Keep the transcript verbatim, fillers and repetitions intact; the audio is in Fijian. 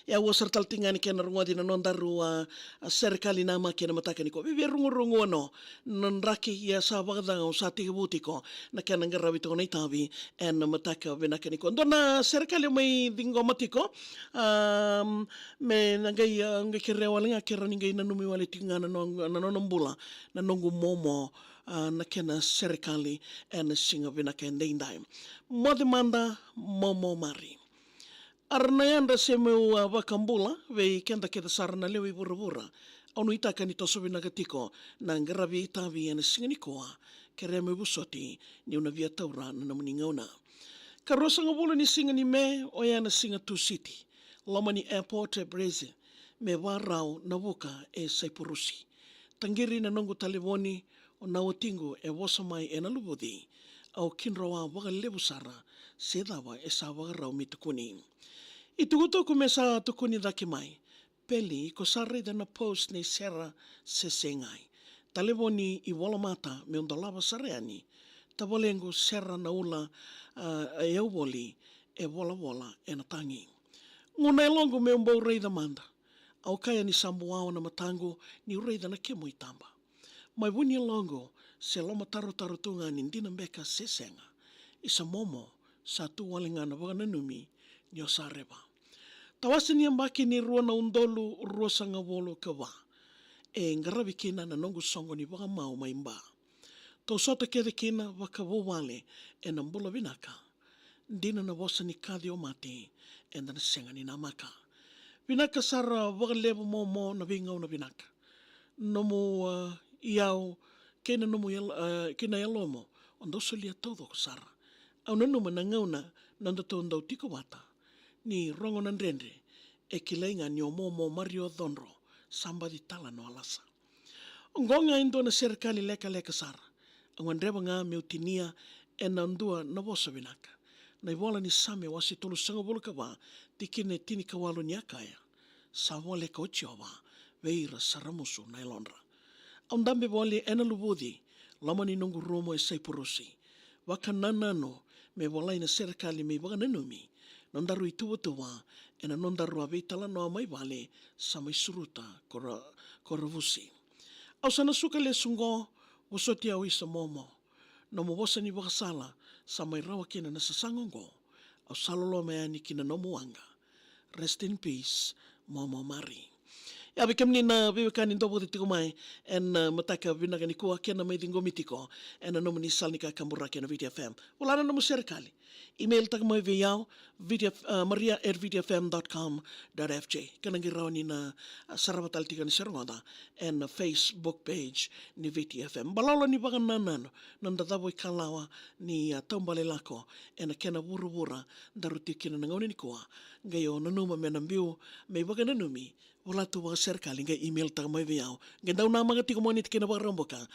Ia, au sara tale tiko ga ni kena rogoci na nodaru a, a serekali namaki ena mataka nikua. Veiveirogorogo no, na draki, ia sa vakacagau sa tekivu tiko na kena qaravi tiko na itavi ena mataka vinaka nikua. Dua na serekali mai ciqoma tiko, am, me na qai, a, qai kerea wale ga ke rawa ni qai nanumi wale tiko ga na no-, na nona bula, na noqu momo, a, na kena serekali ena siga vinaka edaidai. Moce mada, Momo Mari. A ra na yadra se meu, a, vakabula vei keda kece sara na lewe i vuravura. Au nuitaka ni toso vinaka tiko na qaravi itavi ena siga nikua. Kerea meu vosoti niu na via taura na nomuni gauna. Ka ruasagavulu ni siga ni Me, oya na siga Tusiti. Loma ni airport e Brazil, me varau na vuka e Saipurusi. Taqiri na noqu talevoni, o na watiqu e vosa mai ena luvuci. Au kidroa vakalevu sara se cava e sa vakarau me tukuni. Itukutuku me sa tukuni cake mai. Peli, ko sa raica na post nei Sera se segai? Talevoni i volamata meu dolava sara yani. Tavalequ Sera na ula, a, e au voli e volavola ena tagi. Gu na yaloqu meu bau raica mada. Au kaya ni sa buawa na mataqu niu raica na kemu itaba. Mai vu ni yaloqu se lomatarotaro tu ga ni dina beka se sega. Isa Momo, sa tu wale ga na vakananumi ni o sa reva. Tawase ni yabaki ni rua na udolu ruasagavulu ka va, e qaravi kina na noqu soqo ni vakamau mai Ba. Tou sota kece kina vakavuvale ena bula vinaka. Dina na vosa ni kaci o mate, eda na sega ni namaka. Vinaka sara vakalevu Momo na veigauna vinaka. Nomu, a, iyau kei na nomu yal-, a, kei na yalomu, o dau solia taucoko sara. Au nanuma na gauna nodatou dau tiko vata, ni rogo na dredre, e kilai ga ni o Momo Mario Codro, sa baci tala no Alasa. Oqo ga e dua na serekali lekaleka sara. Au gadreva ga meu tinia ena dua na vosa vinaka. Na ivola ni Same wase tolusagavulu ka va, tikina e tinikawalu ni a kaya: Sa voleka o Jiova vei ira sa ramusu na yalodra. Au dabe voli ena luvuci, loma ni noqu rumu e Saipurusi. Vakanananu me volai na serekali me ivakananumi nodaru ituvatuva ena nodaru a veitalanoa mai vale, sa mai suruta ko ra-, ko Ravusi. Au sa na suka lesu qo, vosoti au Isa Momo. Nomu vosa ni vakasala sa mai rawa kina na sasaga oqo. Au sa loloma yani ki na nomu waqa. Rest in peace, Momo Mari. Ia, vei kemuni na veiwekani dau vauci tiko mai ena, a, mataka vinaka nikua, kei na mai ciqomi tiko ena nomuni sala ni kakaburaki ena Viti F M. Vola na nomu serekali. Email taka mai vei au, Viti F-, a, maria at viti F M dot com dot F J. Kena qai rawa ni na, a, sarava tale tiko ni sa rogoca ena Facebook page ni Viti F M. Balolo ni vakanananu, noda cavo ikalawa ni, a, taubale lako ena kena vuravura daru tiko kina na gauna nikua. Qai o nanuma me na biu me ivakananumi, vola tu vakaserekali, qai email taka mai vei au. Qai dau namaka tiko Moniti kei na Vakaraubuka